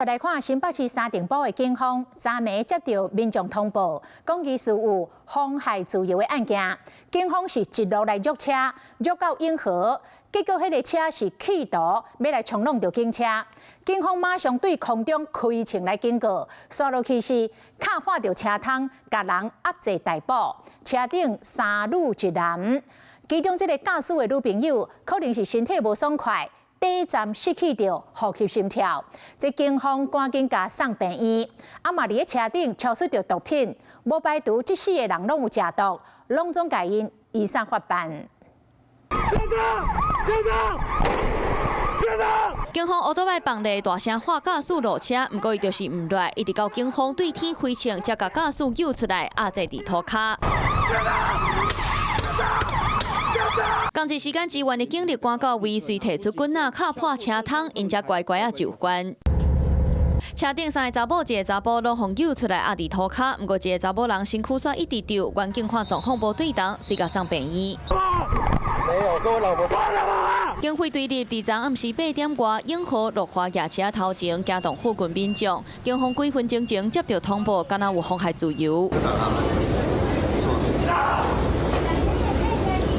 來看新北市三重埔的警方，昨暝接到民眾通報，講疑似有妨害自由的案件。警方是一路來約車，約到永和，結果彼个車是企圖欲來衝挵著警車，警方馬上對空中開槍來警告，煞落去是敲破著車窗，共人壓制逮捕，車頂三女一男，其中這个駕駛的女朋友可能是身體無爽快，短暫失去著呼吸心跳，這警方趕緊共送病院。啊嘛佇咧車頂搜出著毒品，無排除這四个人攏有食毒，攏總共𪜶移送法辦。先生，先生，先生！警方烏托邦放咧大聲喊駕駛落車，毋過伊就是毋落，一直到警方對天開槍，才共駕駛救出來，壓制佇塗跤。仝一時間支援的警力趕到位，隨提出棍仔敲破車窗，𪜶才乖乖仔就範。車頂三個查某，一个查埔攏予救出來壓佇塗跤，毋過一个查某人身軀煞一直著，員警看狀況無對同，隨共送病院。沒有，跟我老婆。警匪對立，佇昨暗時8點外，永和樂華夜市頭前驚動附近民眾，警方幾分鐘前接到通報，敢若有妨害自由。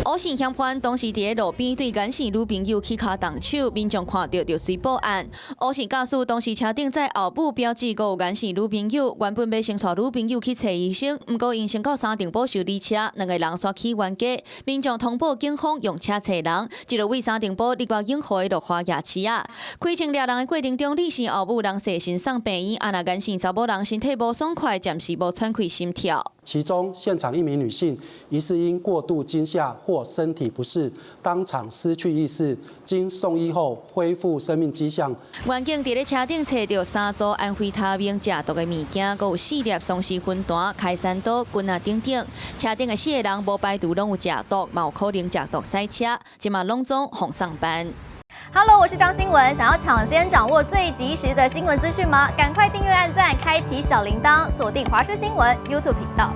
烏姓嫌犯當時佇咧路邊對顏姓女朋友起跤動手，民眾看著就隨報案。烏姓駕駛當時車頂載後母表姊，閣有顏姓女朋友，原本欲先帶女朋友去揣醫生，毋過𪜶先到三重埔修理車，兩个人煞起冤家。民眾通報警方用車揣人，一路位三重埔入到永和的樂華夜市仔，開槍掠人的過程中，李姓後母人細身送病院，啊若顏姓查某人身體無爽快，暫時無喘氣心跳。其中現場一名女性疑似因過度驚嚇或身體不適，當場失去意識，經送醫後恢復生命跡象。員警佇咧車頂揣著三組安非他命食毒的物件，閣有四粒喪屍魂彈、開山刀、棍仔等等。車頂的四个人無排除攏有食毒，嘛有可能食毒賽車，這馬攏總予送辦。 Hello，我是張新聞，想要搶先掌握最及時的新聞資訊嗎？趕快訂閱、按讚、開啟小鈴鐺，鎖定華視新聞 YouTube 頻道。